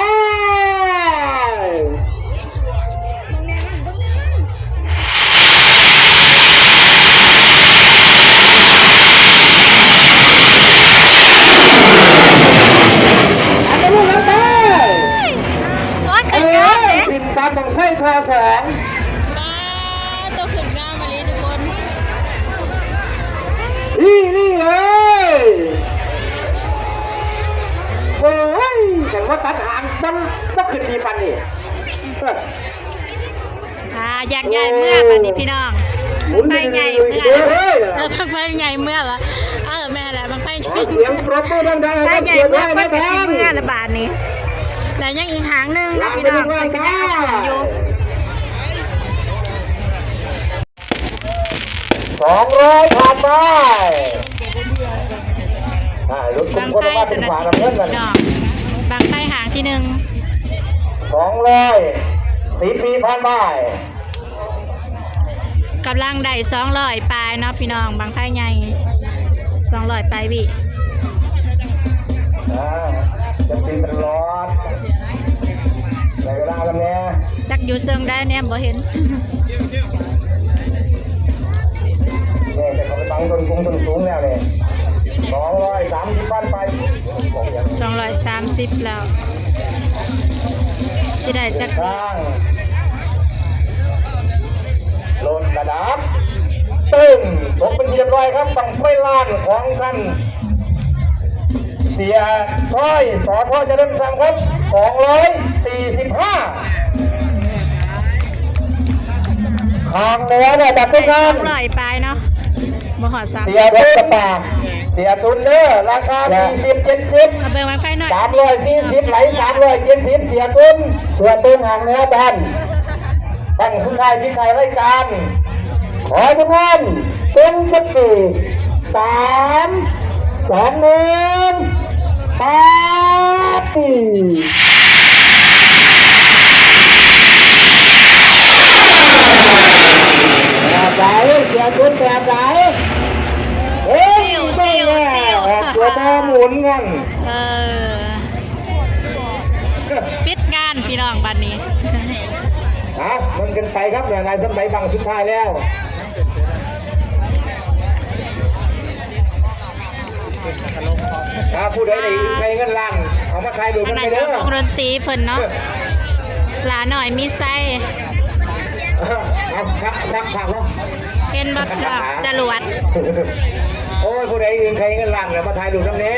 ອັນນີ້ລົງໄປ ໂອ້ຍ ຂຶ້ນຍອດເດ້ ເອີ ຂຶ້ນຕາມບັ້ງໄຟທອສອງ ປາດ ໂຕຂຶ້ນງາມອີ່ຫຼີທຸກຄົນ ອີ່ຫຼີເອີຍ ໂອ້ຍ ຄັນວ່າຕັດຫາງມັນບໍ່ຂຶ້ນດີປານນີ້ ອ່າ ແຍກຍ້າຍເມືອ ໂອ້ ບາດນີ້ພີ່ນ້ອງ ບັ້ງໄຟໃຫຍ່ເມືອ ເອີ ບັ້ງໄຟໃຫຍ່ເມືອລະ ເອີ ແມ່ນແຫຼະ ບັ້ງໄຟໃຫຍ່ ຂໍສຽງປຣບມືດັງໆ ໃຫ້ກັບເສຍທອຍນະ ເມືອລະບາດນີ້ ແລ້ວຍັງອີກຫາງໜຶ່ງນະພີ່ນ້ອງ ເພິ່ນກະຍັງເອົາຂຶ້ນຢູ່. ສອງຮ້ອຍ ຜ່ານໄປ. ອ່າ ຫຼຸດກຸມຄົນອອກມາເປັນຂວານ້ຳເງິນນັ້ນ. ບັ້ງໄຟຫາງທີໜຶ່ງ ສອງຮ້ອຍ ສິບວິຜ່ານໄປ. ກຳລັງໄດ້ສອງຮ້ອຍປາຍເນາະພີ່ນ້ອງ ບັ້ງໄຟໃຫຍ່ ສອງຮ້ອຍປາຍວິ. ອ່າ ຈະຕີຕະຫຼອດ ໃຊ້ເວລານຳແດ່. ຈັກຢູ່ເຊິ່ງໃດ ແນມບໍ່ເຫັນ. ແມ່ນ ແຕ່ເຂົາໄປບັງຕົ້ນກຸງຕົ້ນສູງແລ້ວນີ້ ສອງຮ້ອຍສາມສິບພັນໄປ ສອງຮ້ອຍສາມສິບແລ້ວ ຊິໄດ້ຈັກ ທາງລົດກະດັບ ຕຶ້ງ ຕົກເປັນທີ່ຮຽບຮ້ອຍຄັບ ບັ້ງໄຟລ້ານຂອງທ່ານ ເສຍຊ້ອຍ ສທ ຈະເລີນສັງ ຄັບ ສອງຮ້ອຍສີ່ສິບຫ້າ. ທາງເໜືອໄດ້ບັດທຸກທ່ານ ສອງຮ້ອຍປາຍເນາະ ບໍ່ຮອດສາມ ເສຍດົກກະປາກ ເສຍຕຸນເດີ ລາຄາສີ່ສິບ ເຈັດສິບ ມາເບິ່ງບັ້ງໄຟໜ້ອຍ ສາມຮ້ອຍສີ່ສິບ ໄຫຼ ສາມຮ້ອຍເຈັດສິບ ເສຍຕຸນ ເສຍຕຸນທາງເໜືອທ່ານ. ບັ້ງສຸດທ້າຍທີ່ທ້າຍລາຍການ ຂໍໃຫ້ທຸກທ່ານຈົ່ງໂຊກດີ ສາມ ສອງ ໜຶ່ງ ໄປ. ແຕກໄດ້ ເສຍຈຸດແຕກໄດ້ ເອີຍ ຍິວ ຍິວ ຍິວ ອອກຕົວບໍ່ໝູນກັນ ເອີ. ປິດງານພີ່ນ້ອງບັດນີ້ ອ່ະ ມັນເປັນໄປຄັບ ຫຼາຍໆສຳໄບບັ້ງສຸດທ້າຍແລ້ວ ອ່າ ຜູ້ໃດໄດ້ໄດ້ເງິນລ້ານ ເອົາມາຖ່າຍຮູບນຳແດ່ເດີ ທາງນັ້ນກໍວົງດົນຕີເພິ່ນເນາະ ເອີ ຫຼານ້ອຍມີໄຊ ເອົາ ຄັກ ຄັກ ຄັກເນາະ ເຫັນບໍ່ພີ່ນ້ອງ ຈະຫຼວດ ໂອ້ຍ ຜູ້ໃດອື່ນໃຜເງິນລ້ານ ແລ້ວມາຖ່າຍຮູບນຳແດ່.